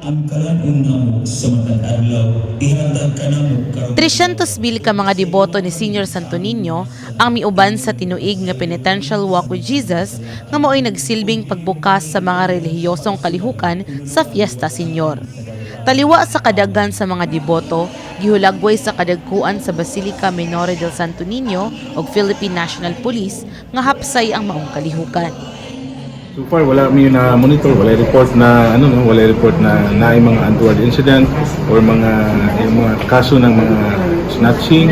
Ang kalan-on namo sa matag adlaw ihatag kanamo karong 300,000 ka mga deboto ni Senior Santo Niño ang miuban sa tinuig nga Penitential Walk with Jesus nga mao'y nagsilbing pagbukas sa mga relihiyosong kalihukan sa Fiesta Señor. Taliwa sa kadaghan sa mga deboto, gihulagway sa kadagkuan sa Basilica Minore del Santo Niño ug Philippine National Police nga hapsay ang maong kalihukan. So far wala mi na monitor, wala report na ano no, wala report na naay mga untoward incident or mga yung mga kaso ng mga snatching,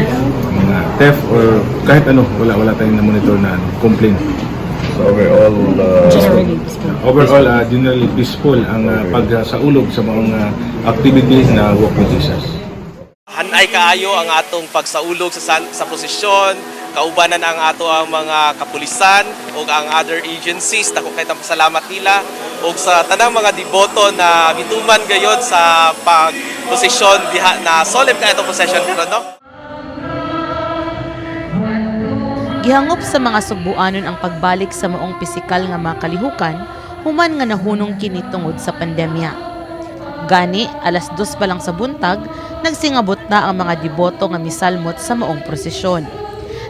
mga theft or kahit ano, wala wala tayong na monitor na ano, complaint. So overall, Generally peaceful. Overall, generally peaceful ang pagsaulog sa mga activities na Walk with Jesus. Hanay kaayo ang atong pagsaulog sa posisyon, kaubanan ang ato ang mga kapulisan ug ang other agencies, dako kay pasalamat nila ug sa tanang mga deboto na mituman gayod sa pagposisyon diha na solemn kaayo itong procession karon, no. Gihangop sa mga Sugbuanon ang pagbalik sa maong pisikal nga mga kalihukan human nga nahunong kini tungod sa pandemya. Gani, 2:00 pa lang sa buntag, nagsingabot na ang mga deboto nga misalmot sa maong prosesyon.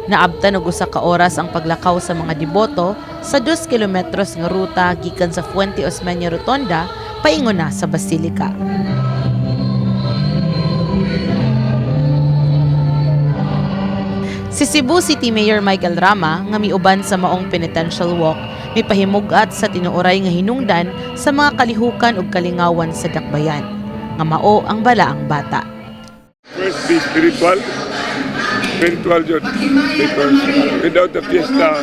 Naabtan og usa ka oras ang paglakaw sa mga deboto sa 2 kilometros nga ruta gikan sa Fuente Osmeña Rotonda paingon na sa Basilica. Si Cebu City Mayor Michael Rama nga miuban sa maong penitential walk mipahimug-at sa tinuoray nga hinungdan sa mga kalihukan ug kalingawan sa dakbayan nga mao ang balaang bata. First, be spiritual. Spiritual yun. Because without the fiesta,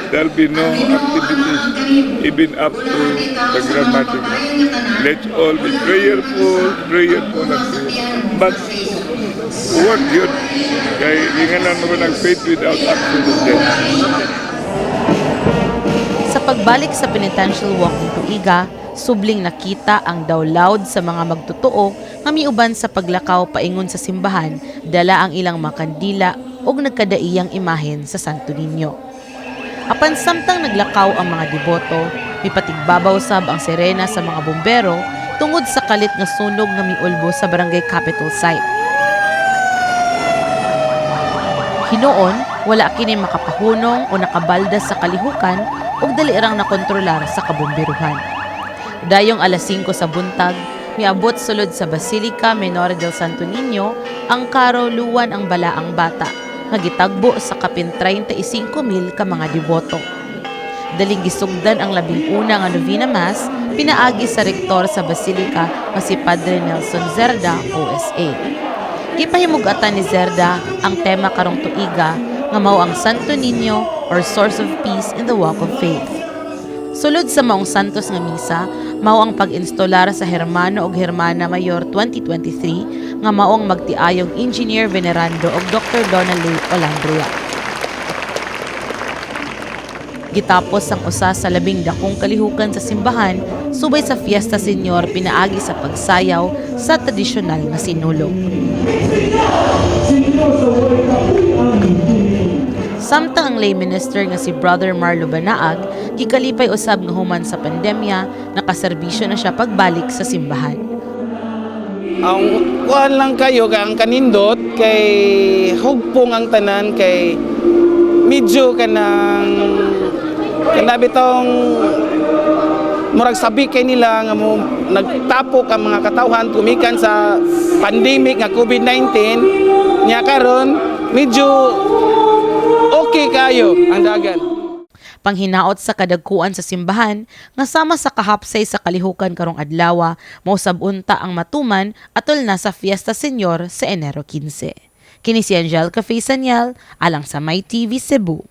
there'll be no activities even up to the Grand Mardi Gras. Let's all be prayerful, prayerful, and prayerful. But work yun. Kaya inganan mo ng faith without action is dead. Sa pagbalik sa penitential walk ng tuiga, subling nakita ang dawlawd sa mga magtotoo nga miuban sa paglakaw paingon sa simbahan, dala ang ilang mga kandila ug nagkadaiyang imahen sa Santo Niño. Apan samtang naglakaw ang mga deboto, mipatigbabaw sab ang sirena sa mga bombero tungod sa kalit nga sunog nga miulbo sa Barangay Capitol site. Hinuon, wala kini makapahunong o nakabalda sa kalihukan ug dali rang nakontrolar sa kabomberuhan. Dayong 5:00 sa buntag, miabot sulod sa Basilica Minore del Santo Niño ang karo luwan ang balaang bata nga gitagbo sa kapin 35,000 ka mga deboto. Daling gisugdan ang 11 nga novena mass pinaagi sa rektor sa Basilica nga si Padre Nelson Zerda, OSA. Gipahimug-atan ni Zerda ang tema karong tuiga nga mao ang Santo Niño or Source of Peace in the Walk of Faith. Sulod sa maong santos nga misa, mao ang pag-instolar sa Hermano og Hermana Mayor 2023 nga mao ang magtiayong Engineer Venerando og Dr. Donald Olandria. Gitapos ang usa sa labing dakong kalihukan sa simbahan subay sa Fiesta Señor pinaagi sa pagsayaw sa tradisyonal nga sinulog. Samtang ang lay minister nga si Brother Marlo Banaag, gikalipay usab nga human sa pandemya, nakaserbisyo na siya pagbalik sa simbahan. Ang kuan lang kayo kay ang kanindot kay hugpong ang tanan kay medyo kanang kanabitong murag sabi kay nila nga mo nagtapok ang mga katawhan tumikan sa pandemic nga COVID-19 nya karon medyo okay kayo ang dagan. Panghinaot sa kadagkuan sa simbahan nga sama sa kahapsay sa kalihukan karong adlawa mausab unta ang matuman atol na sa Fiesta Señor sa Enero 15. Kini si Angelica Faye Saniel alang sa My TV Cebu.